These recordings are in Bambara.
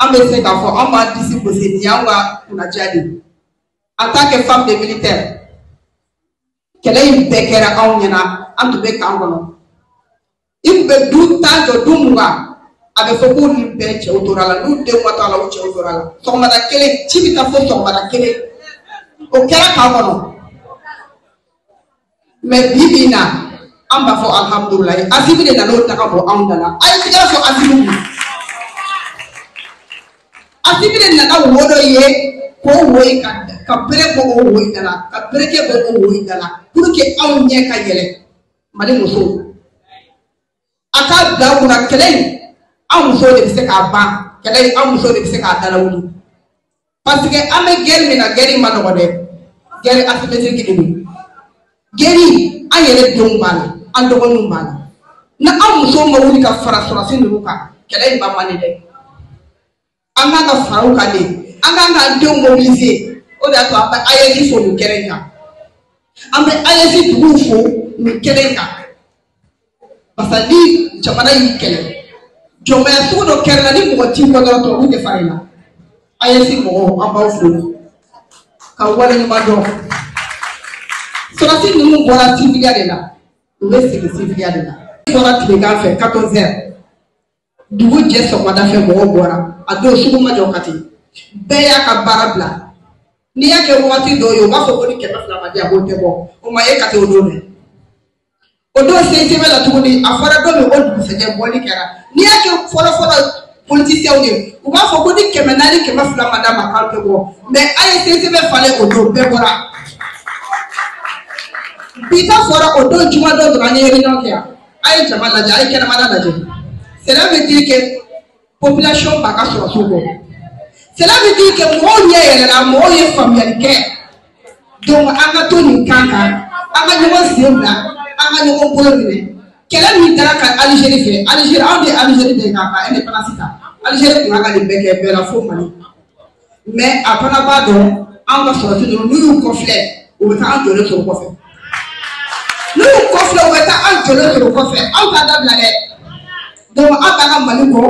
An bɛ se k'a fɔ an b'an disi gosi nin y'anw ka kunnadiya de ye en tant que femme de militaire. Kɛlɛ in bɛɛ kɛra anw ɲɛna, an tun bɛ camp kɔnɔ. I tun bɛ du 10 jɔ, du 20, a bɛ fɔ k'u ni bɛɛ cɛw tora la, n'u denw ma to a la, u cɛw tora la. Sɔgɔmada kelen ci bɛ taa fo sɔgɔmada kelen, o kɛra camp kɔnɔ. Mais bi bi in na, an b'a fɔ alihamudulilayi, Asimi de nana o ta ka bɔ anw da la. A ye tigɛrɛ fɔ Asimi kun. Asimi de nana wo dɔ ye k'o wo in ka bere bɔ o wo in da la, ka bereke bɔ o wo in da la pour que anw ɲɛ ka yɛlɛ. Mali musow, a k'a bila kunna, kɛlɛ in an musow de bɛ se k'a ban, kɛlɛ in an musow de bɛ se k'a dalawuli, parce que an bɛ guerre min na, guerre in ma nɔgɔ dɛ, guerre asymétrique de don. Guerre an yɛrɛ denw b'a la, an dɔgɔninw b'a la. Ni an musow ma wuli ka fara sɔrɔsi ninnu kan, kɛlɛ in ba man di dɛ. An kan ka fara u kan de, an kan k'an denw mobiliser. O de y'a to an bɛ AES fo nin kɛnɛ in kan, an bɛ AES duguw fo nin kɛnɛ in kan, parce que ni jamana y'i kɛlɛ, jɔnmaya sugu dɔ kɛra la, ni mɔgɔ t'i kɔ dɔrɔn, tubabu tɛ fara i la. AES mɔgɔw, an b'aw fo ka waleɲuman dɔn. Sɔrɔsi ninnu bɔra siviliya de la, u bɛ segin siviliya de la. Bɔra tilegan fɛ 14 heures, dugu jɛ sɔgɔmada fɛ, mɔgɔw bɔra. A don sugu ma jɔ Kati, bɛɛ y'a ka baara bila. N'i y'a kɛ wagati dɔw ye, u b'a fɔ ko ni 200 ma di, a b'o tɛ bɔ. O ma ye Kati o don dɛ. O don CNTB la tuguni, a fɔra don min o dugusɛjɛ bɔli kɛra. N'i y'a kɛ fɔlɔ-fɔlɔ politiciens ye, u b'a fɔ ko ni 400, 200 ma d'a ma, k'an tɛ bɔ. Mais an ye CNTB falen, o don bɛɛ bɔra. Bi ta fɔra o don juma don dɔrɔn, an ye réunion kɛ yan. A ye jama lajɛ, a ye kɛnɛmana lajɛ. Cela veut dire que population b'a ka sɔrɔsiw bɔ. Cela veut dire que mɔgɔw ɲɛ yɛlɛla, mɔgɔw ye faamuyali kɛ. Donc an ka to nin kan kan, an ka ɲɔgɔn sen bila, an ka ɲɔgɔn bolo minɛ. Kɛlɛ min dara ka Algérie fɛ, Algérie, anw de ye Algérie de k'a ka indépendance ta. Algérie tun kan ka nin bɛɛ kɛ bɛɛ la fo Mali. Mais a fana b'a dɔn anw ka sɔrɔsi ninnu, n'u y'u kɔfilɛ, u bɛ taa an jɔlen sɔrɔ kɔfɛ. N'u y'u kɔfilɛ, u bɛ taa an jɔlen sɔrɔ kɔfɛ. Anw t'a dabila dɛ. Donc an b'an ka Mali kɔ,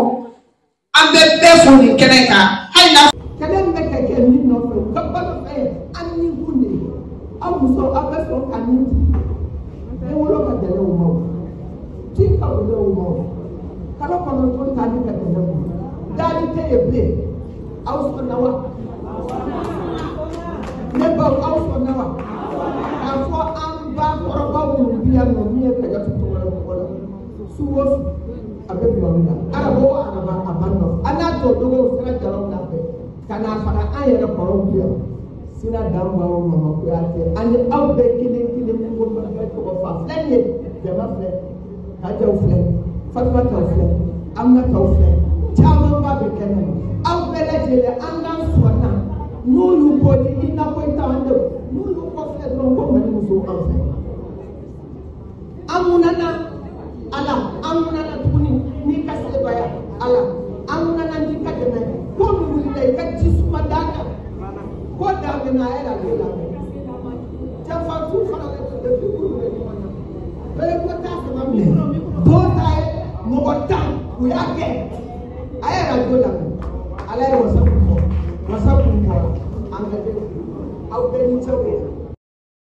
an bɛ bɛɛ fo nin kɛnɛ kan, hali n'a. Kɛlɛ min bɛ ka kɛ min nɔfɛ, u ka balo fɛn an ni kun de ye. Aw musow, aw bɛ sɔn ka nin di. E wolo ka gɛlɛn o ma, o ci ka gɛlɛn o ma, o kalo 9 taali ka gɛlɛn o ma, daali tɛ yen bilen. Aw sɔnna wa? Ne baw, aw sɔnna wa? K'a fɔ an ba kɔrɔbaw minnu bi yan nɔ, min ye Kajatu tɔgɔ la mɔgɔ la, su o su a bɛ bila olu la, araba o araba a b'an nɔfɛ. An n'a tɔ dɔgɔw sira jaraw n'a bɛɛ ka n'a fara an yɛrɛ kɔrɔw bi yan. Sira dan b'aw Mama Kuyate, ani aw bɛɛ kelen kelen ko bɛɛ tɔgɔ fa filɛ nin ye. Jama filɛ, Kajaw filɛ, Fatumataw filɛ, Aminataw filɛ, camanba bɛ kɛnɛ ma. Aw bɛɛ lajɛlen, an k'an sɔnna n'u y'u kɔ di i na ko i t'an denw, n'u y'u kɔ filɛ dɔrɔn ko Mali musow an fɛ. An munana Ala, an munana tuguni n'i ka sebaya Ala, an munana n'i ka dɛmɛ. Ko min wulila, i ka ji suma d'an kan. Ko daminɛ a yɛrɛ ale lamɛn. Janfantu fana bɛ depuis k'u bɛ ɲɔgɔn na. Bɛɛ ko t'a saba minɛ. Dɔw ta ye mɔgɔ 10, u y'a kɛ. A ye arajo lamɛn. Ala ye wasa kun bɔ. Wasa kun bɔra. An ka den. Aw bɛɛ ni cɛw ye.